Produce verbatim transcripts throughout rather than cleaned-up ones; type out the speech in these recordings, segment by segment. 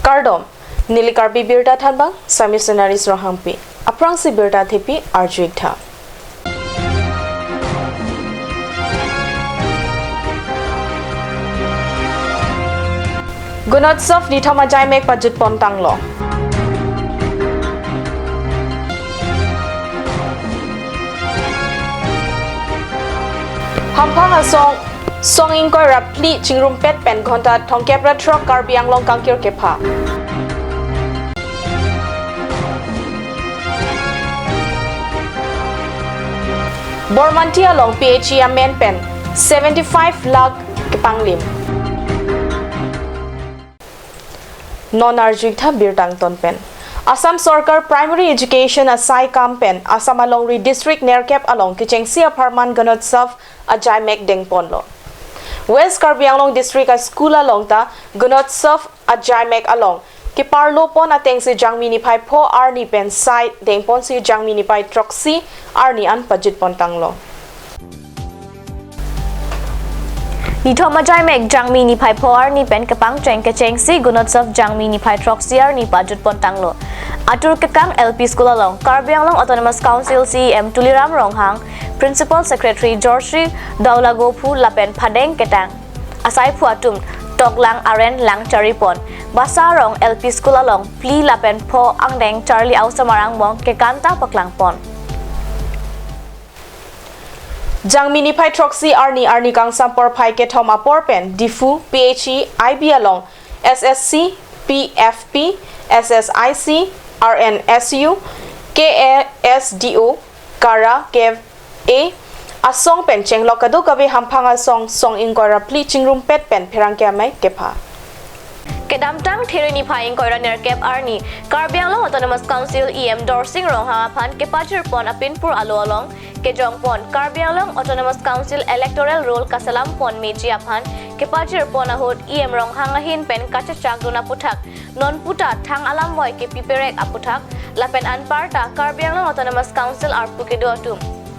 Kardom, neli Karbi Birta Thanbang, Sami Senaris Ronghangpi. Aphrangsi birta thepi arju-ik tha. Gunotsav nithom ajaimek pajutpon tanglo. Hamphang asong song ingkoi ra phli chingrumpet pen ghonta thomkep ra throk Karbi Anglong kangkir kepha. Bormanti along P H E amen pen seventy-five lakh kepanglim. Non arju-ik tha birta angton pen. Assam Sorkar Primary Education asai kam pen Assam alongri district nerkep along kechengsi apharman Gunotsav ajaimek dengponlo. West Karbi Anglong District a-school along ta Gunotsav ajaimek along keparlopon atengsi Jangmi niphai pho arni pen sai dengponsi Jangmi niphai throksi arni an pajutpon tanglo. Nithom ajaimek Jangmi niphai pho arni pen kepangcheng kechengsi Gunotsav Jangmi niphai throksi arni pajutpon tanglo. Atur kekang L P School along Karbi Anglong Autonomous Council C E M Tuliram Ronghang, Principal Secretary Jorshi Daulagophu lapen phadeng ketang asaiphu atum toklang aren lang charipon. Basa arong L P School along phli lapen pho angdeng charli aosomar angbong kekanta paklangpon. Jangmi niphai throksi arni arni kangsam porphai kethom apor pen Diphu P H E I B along S S C, P F P, S S I C, R N S U, K A S D O, Kara, K F A asong pen chenglok kadokave hamphang asong song ingkoi ra phli chingrumpet pen pherangke amei kepha. Kedamtang There niphai ingkoi ra nerkep arni Karbi Anglong Autonomous Council E M Dorsing Ronghang aphan kepajirpon apinpur alo along kejongpon Karbi Anglong Autonomous Council Electoral Roll kaselampon meji aphan kepajirpon ahut E M Ronghang ahin pen kachechakdun aputhak, non puta thang alamvoi kepiperek aputhak, lapen anparta Karbi Anglong Autonomous Council arpu kedo atum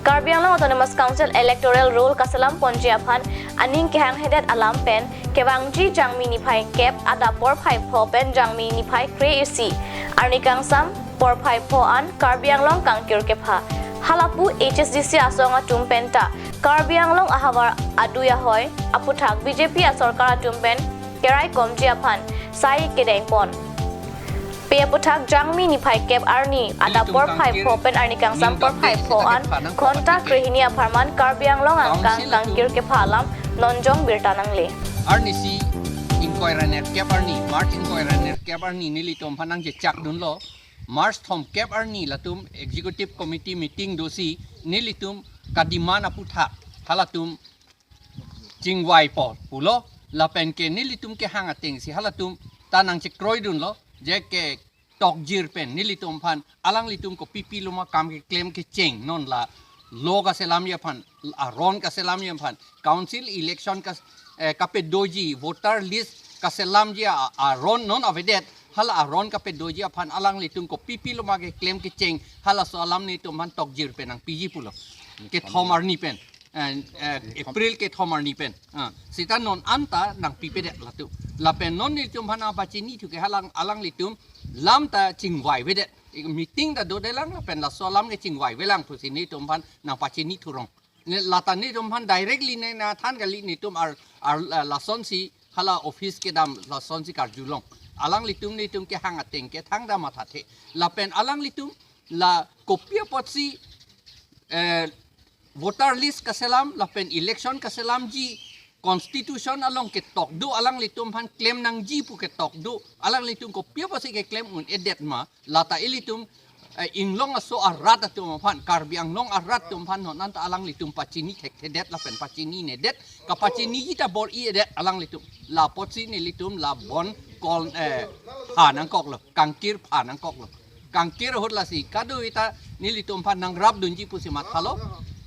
Karbi Anglong Autonomous Council Electoral Roll kaselamponji aphan aning kehanghedet alam pen kevangji Jangmi niphai kep adap porphai pho pen Jangmi niphai kre-isi arni kangsam porphai pho an Karbi Anglong kangkir kepha. Halapu H S D C asong atum penta Karbi Anglong ahavar adui ahoi aputhak B J P asorkar atum pen keraikomji aphan sai kedengpon. Pe aputhak Jangmi niphai kep arni adap porphai pho pen arni kangsam porphai pho an ghonta krehini apharman Karbi Anglong angkang kangkir kepha alam nonjong birta nangle. Arnisi ingkoi ra nerkep arni, March ingkoi ra nerkep arni nelitum aphan nangchechakdunlo. March thomkep arni latum Executive Committee meeting dosi nelitum kadiman aputhak halatum chingvai pon pulo, lapen ke nelitum kehang atengsi halatum ta nangchekroidunlo, je ketokjir pen nelitum aphan alanglitum kopi piloma kam keklem kecheng non la law kaselamji aphan, aron kaselamji aphan, council election kas, eh, kapedoji, voter list kaselamji a, aron non avedet, hala aron kapedoji aphan alanglitum kopi piloma keklem kecheng, halaso alam nelitum aphan tokjir pen nangpiji pulo. Kethom arni pen, eh, eh, April kethom arni pen. Ah, seta non anta nangpipedet latum. Lapen non nelitum aphan nangpachinithu ke halang alanglitum lam ta chingvaivedet. Meeting ta dodelang lapen laso alam ke chingvaivelang pusi nelitum aphan nangpachinithurong. Ne lata nelitum aphan directly ne nathan kali, nelitum ar, ar, ah, lasonsi hala office kedam lasonsi karjulong. Alanglitum nelitum kehang ateng ke thangta mathathe. Lapen alanglitum la kopi apotsi, eh, voter list kaselam lapen election kaselamji, constitution along ketok do alanglitum aphan klem nangji pu ketok do, alanglitum kopi apotsi keklem un-edet ma, lata ilitum, eh, inglong aso arat atum aphan, Karbi Anglong arat atum aphan non anta alanglitum pachini thekthedet lapen pachininedet, kapachiniji ta bor-i-edet alanglitum. La apotsi nelitum la bon kol, eh, pha nangkoklo, kangkir pha nangkoklo. Kangkir ahut lasi kadokave ta nelitum aphan nangrapdunji pusi mathalo.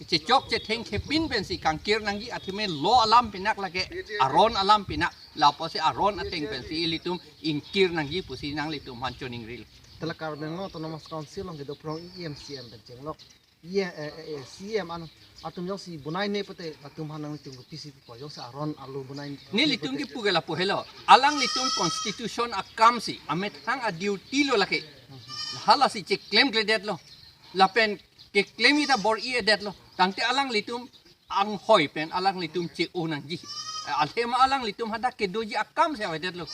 Chechok chetheng khepin pensi kangkir nangji, atheme law alam pinak lake aron alam pinak, la apotsi aron ateng pensi ilitum ingkir nangji pusi nanglitum aphan choningrilo. Tela Karbi Anglong Autonomous Council along kedo phrong E M C M pen chenglok. P M, eh, eh, eh, C M an atum jongsi bonai ne pute atum aphan nangtum P C P po jongsi aron alo bonai. Nelitum ke puke lapu helo. Alanglitum constitution akam si amethang a duty lo lake. Halasi cheklemkledetlo. Lapen keklem ita bor-i-edetlo. Tangte alanglitum anghoi pen alanglitum che-o nangji. Athema alanglitum hadak kedoji akam si avedetlo.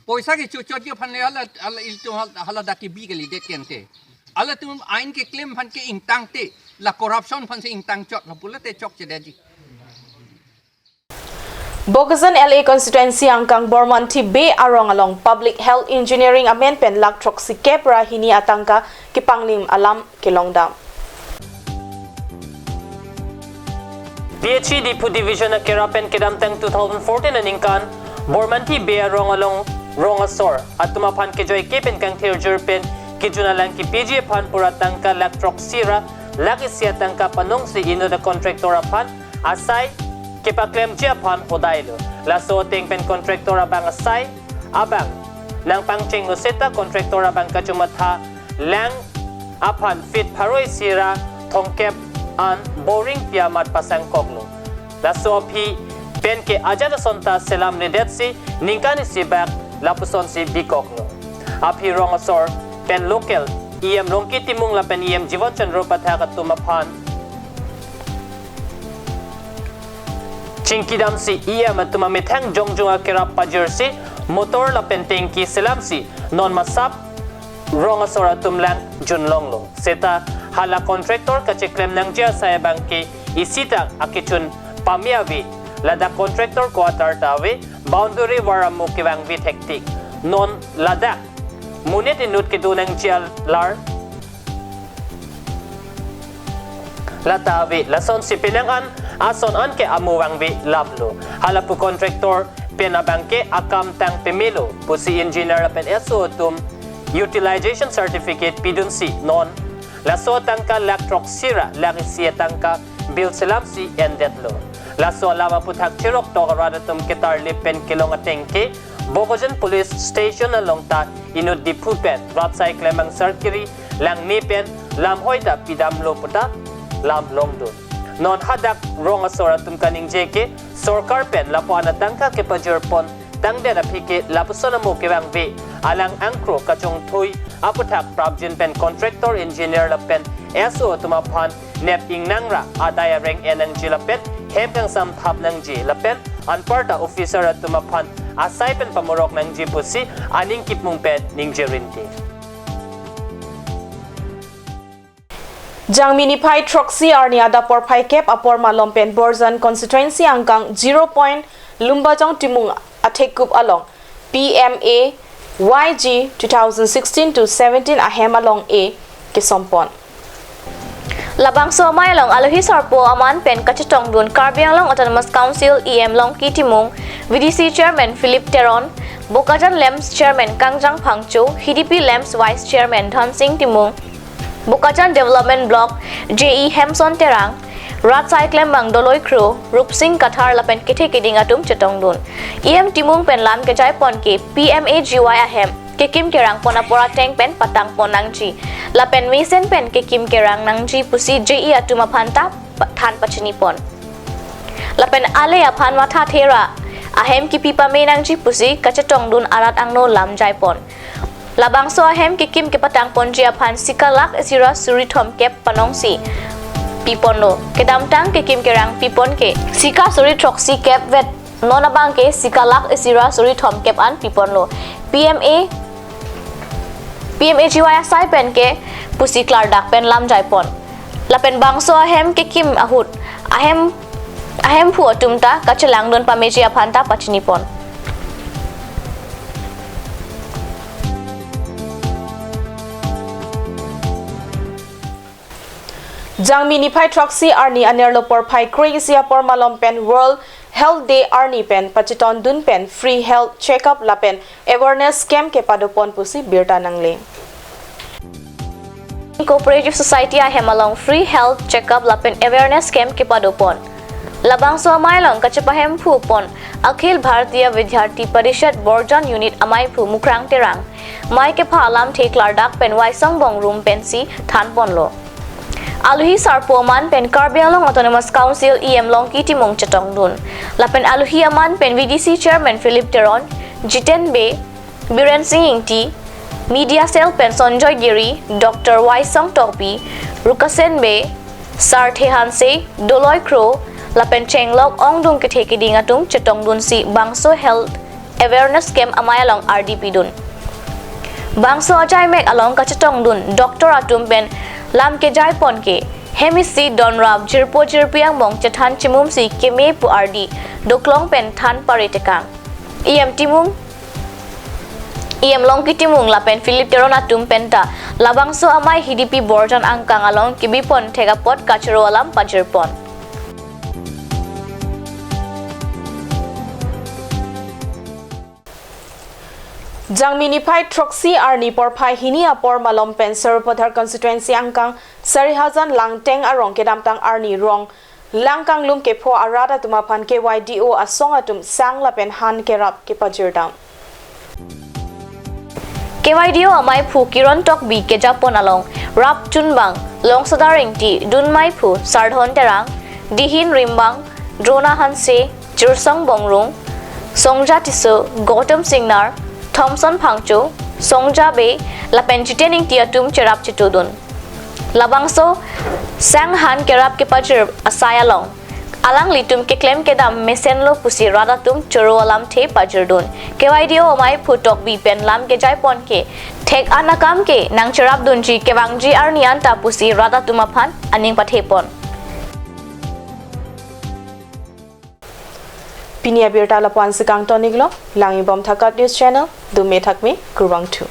Poisa kechochotji aphan le hala, hala ilitum hal-, hala dak kebi kalidet kente. Halatum ain keklem aphan ke-ingtangte, la corruption aphan si ingtangchot, la pulote chokchedetji. Bokajan L A constituency angkang Bormanthi Bey arong along public health engineering amen pen lakh throksi kep ra hini atangka kepanglim alam kelongdam. P H E Diphu Division akerap pen kedamtang two thousand fourteen aningkan, Bormanthi Bey arong along rong asor atum aphan kejoike pen kangthirjur pen kejun alang kepiji aphan pura tangka lakh throksi ra lakh isi atangka panongsi inut a contractor aphan asai kepaklemji aphan hodailo. Laso ateng pen contractor abang asai abang nangpangchenglo seta contractor abang kachomatha lang aphan feet pharo isi ra thomkep an boring pi amat pasangkoklo. Laso aphi pen ke ajat asonta selamledetsi ningkan isi bak lapusonsi bikoklo. Aphi rong asor pen local E M Rongki Timung lapen E M Jivan Chandra Pathak atum aphan chingkidamsi E M atum amethang jongjung akerap pajirsi motor lapen tengki selamsi non masap rong asor atum lang junlonglo. Seta hala contractor kacheklem nangji asai abang ke isita akechun pame ave. Ladak contractor quarter ta ave, boundary wall amu kevangve thektik. Non ladak monit inut kedo nangji alar lata ave, lasonsi penang an ason an ke amu vangve laplo. Halapu contractor pen abang ke akam tang pemelo pusi engineer lapen S O atum utilization certificate pidunsi non laso atangka lakh throksi ra lakh isi atangka bill selamsi endetlo. Laso alam aputhak cheroktok arat atum ketarlip pen kelong ateng ke Bokajan Police Station along ta inut Diphu pen rat asai klembang sarkiri langni pen lamhoi ta pidamlo puta lam longdun. Non hadak rong asor atum kaningje ke sorkar pen lapu-an atangka kepajirpon tangdet aphi ke lapuson amu kevangve alang angkro kachongthui aputhak prapjin pen contractor, engineer lapen S O atum aphan nep ingnang ra adai areng en nangji lapen hem kangsam thap nangji lapen anparta officer atum aphan asai pen pamorok nangji pusi aning kipmung pen ningje rinti. Jangmi niphai throksi arni adap porphai kep apor malom pen Borjan constituency angkang zero point Lumbajong Timung athekup along P M A Y G two thousand sixteen to seventeen ahem along e kesompon. Labangso amei along alohi sarpo aman pen kachetongdun Karbi Anglong Autonomous Council E M Rongki Timung, V D C Chairman Philip Teron, Bokajan LAMPS Chairman Kangjang Phangcho, H D P LAMPS Vice Chairman Dhansing Timung, Bokajan Development Block J E Hemson Terang, rat asai klembang Doloi Kro, Rupsing Kathar lapen kethe keding atum chetongdun. E M Timung pen lam kejaipon ke P M A G Y ahem kekim kerangpon apor ateng pen patangpon nangji. Lapen mesen pen kekim kerang nangji pusi J E atum aphan ta pa-, than pachinipon. Lapen ale aphan mathathe ra ahem kipi pame nangji pusi kachetongdun arat angno lam jaipon. Labangso ahem kekim kepatangponji aphan sika lakh isi ra suri thomkep panongsi piponlo. Kedamtang kekim kerang pipon ke sika suri throksi kep vet, non abang ke sika lakh isi ra suri thomkep an piponlo. P M A, P M A G Y asai pen ke pusi klardak pen lam jaipon. Lapen bangso ahem kekim ahut ahem, ahemphu atum ta kachelangdun pameji aphan ta pachinipon. Jangmi niphai throksi arni anerlo porphai kre-isi apor malom pen World Health Day arni pen pachetongdun pen free health checkup lapen awareness camp kepadopon pusi birta nangle. Cooperative Society ahem along free health checkup lapen awareness camp kepadopon. Labangso amei along kachepahemphu pon Akhil Bharatiya Vidyarthi Parishad Borjan Unit ameiphu Mukrang Terang. Mei kepha alamthe klardak pen Waisong Bong Rum pensi thanponlo. Alohi sarpo aman pen Karbi Anglong Autonomous Council E M Longki Timung chetongdun. Lapen alohi aman pen V D C Chairman Philip Teron, Jiten Bey, Biren Singh Ingti, Media Cell pen Sonjoy Giri, Doctor Waisong Tokbi, Rukasen Bey, Sarthe Hanse, Doloi Kro, lapen chenglok ongdung kethe keding atum chetongdunsi bangso health awareness camp amei along ardi pidun. Bangso ajaimek along kachetongdun doctor atum pen lam kejai pon ke hem isi donrap jirpo jirpi angbong chethan chimumsi keme pu ardi doklong pen than pare tekang. E M Timung, E M Longki Timung lapen Philip Teron atum penta labangso amei Hidipi Borjan angkang along kebi pon thek apot kachoro alam pajir pon. Jangmi niphai throksi arni porphai hini apor malom pen Sarupathar constituency angkang Sarihajan Langteng arong kedamtang arni rong lang kanglum kepho arat atum aphan K Y D O asong atum sang lapen han kerap kepajirdam. K Y D O amei phu Kiron Tokbi kejapon along rap chunbang Longsodar Ingti, dun mei phu Sardhon Terang, dihin rimbang Drona Hanse, Chursong Bongrung, Songja Tisso, Gautam Singnar, Thomson Phangcho, Songja Bey, lapen Jiten Ingti atum cherap chetudun. Labangso sang han kerap kepajir asai along alanglitum keklem kedam mesenlo pusi rat atum choro alamthe pajirdun. K Y D O amei phu Tokbi pen lam kejai pon ke thek an akam ke nangcherapdunji kevangji arni anta pusi rat atum aphan aning pathe pon. Pini abirta lapu-ansi kangton-iklo, langbom tha KAT News Channel, dome thakme, kurvangthu.